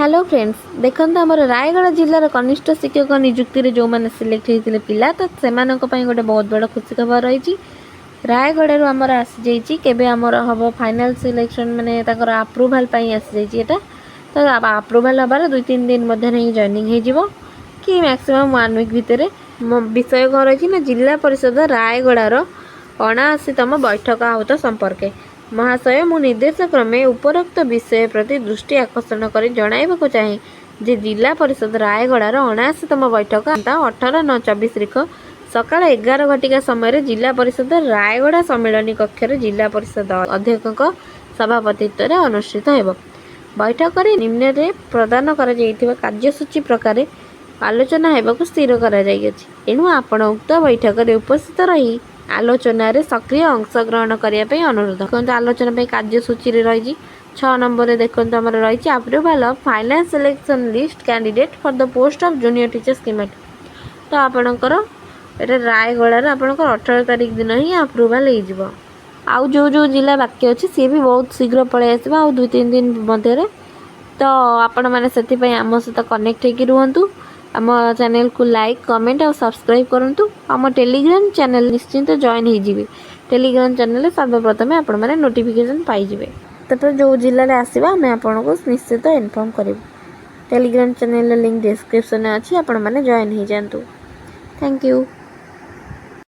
Hello friends, ଦେଖନ୍ତୁ, ଆମର ରାୟଗଡ଼ା ଜିଲ୍ଲାର କନିଷ୍ଠ ଶିକ୍ଷକ ନିଯୁକ୍ତିରେ ଯେଉଁମାନେ ସିଲେକ୍ଟ ହେଇଥିଲେ ପିଲା, ତ ସେମାନଙ୍କ ପାଇଁ ଗୋଟେ ବହୁତ ବଡ଼ ଖୁସି ଖବର ରହିଛି। ରାୟଗଡ଼ାରୁ ଆମର ଆସିଯାଇଛି କେବେ ଆମର ହେବ ଫାଇନାଲ୍ ସିଲେକ୍ସନ୍, ମାନେ ତାଙ୍କର ଆପ୍ରୁଭାଲ୍ ପାଇଁ ଆସିଯାଇଛି ଏଇଟା। ତ ଆପ୍ରୁଭାଲ୍ ହେବାର 2-3 ଦିନ ମଧ୍ୟରେ ହିଁ ଜଏନିଂ ହେଇଯିବ କି ମ୍ୟାକ୍ସିମମ୍ ୱାନ୍ ୱିକ୍ ଭିତରେ। ବିଷୟ କ'ଣ ରହିଛି ନା, ଜିଲ୍ଲା ପରିଷଦ ରାୟଗଡ଼ାର 79ତମ ବୈଠକ ଆହୁତ ସମ୍ପର୍କେ। ମହାଶୟ, ମୁଁ ନିର୍ଦ୍ଦେଶ କ୍ରମେ ଉପରୋକ୍ତ ବିଷୟ ପ୍ରତି ଦୃଷ୍ଟି ଆକର୍ଷଣ କରି ଜଣାଇବାକୁ ଚାହେଁ ଯେ ଜିଲ୍ଲା ପରିଷଦ ରାୟଗଡ଼ାର 79ତମ ବୈଠକ 18/9/24 ତାରିଖ ସକାଳ 11 ଘଟିକା ସମୟରେ ଜିଲ୍ଲା ପରିଷଦ ରାୟଗଡ଼ା ସମ୍ମିଳନୀ କକ୍ଷରେ ଜିଲ୍ଲା ପରିଷଦ ଅଧ୍ୟକ୍ଷଙ୍କ ସଭାପତିତ୍ୱରେ ଅନୁଷ୍ଠିତ ହେବ। ବୈଠକରେ ନିମ୍ନରେ ପ୍ରଦାନ କରାଯାଇଥିବା କାର୍ଯ୍ୟସୂଚୀ ପ୍ରକାରେ ଆଲୋଚନା ହେବାକୁ ସ୍ଥିର କରାଯାଇଅଛି। ଏଣୁ ଆପଣ ଉକ୍ତ ବୈଠକରେ ଉପସ୍ଥିତ ରହି ଆଲୋଚନାରେ ସକ୍ରିୟ ଅଂଶଗ୍ରହଣ କରିବା ପାଇଁ ଅନୁରୋଧ। ଦେଖନ୍ତୁ, ଆଲୋଚନା ପାଇଁ କାର୍ଯ୍ୟସୂଚୀରେ ରହିଛି 6 ନମ୍ବରରେ। ଦେଖନ୍ତୁ, ଆମର ରହିଛି approval of final selection list candidate for the post of junior teacher schematic. ତ ଆପଣଙ୍କର ଏଇଟା ରାୟଗଡ଼ାର ଆପଣଙ୍କର 18 ତାରିଖ ଦିନ ହିଁ ଆପ୍ରୁଭାଲ୍ ହେଇଯିବ। ଆଉ ଯେଉଁ ଯେଉଁ ଜିଲ୍ଲା ବାକି ଅଛି, ସିଏ ବି ବହୁତ ଶୀଘ୍ର ପଳେଇ ଆସିବ ଆଉ 2-3 ଦିନ ମଧ୍ୟରେ। ତ ଆପଣମାନେ ସେଥିପାଇଁ ଆମ ସହିତ କନେକ୍ଟ ହେଇକି ରୁହନ୍ତୁ। ଆମ ଚ୍ୟାନେଲକୁ ଲାଇକ୍, କମେଣ୍ଟ ଆଉ ସବସ୍କ୍ରାଇବ୍ କରନ୍ତୁ। ଆମ ଟେଲିଗ୍ରାମ ଚ୍ୟାନେଲ ନିଶ୍ଚିନ୍ତ ଜଏନ୍ ହେଇଯିବେ। ଟେଲିଗ୍ରାମ ଚ୍ୟାନେଲରେ ସର୍ବପ୍ରଥମେ ଆପଣମାନେ ନୋଟିଫିକେସନ୍ ପାଇଯିବେ। ତାପରେ ଯେଉଁ ଜିଲ୍ଲାରେ ଆସିବ, ଆମେ ଆପଣଙ୍କୁ ନିଶ୍ଚିତ ଇନଫର୍ମ କରିବୁ। ଟେଲିଗ୍ରାମ ଚ୍ୟାନେଲର ଲିଙ୍କ୍ ଡିସ୍କ୍ରିପ୍ସନରେ ଅଛି, ଆପଣମାନେ ଜଏନ୍ ହେଇଯାଆନ୍ତୁ। Thank you.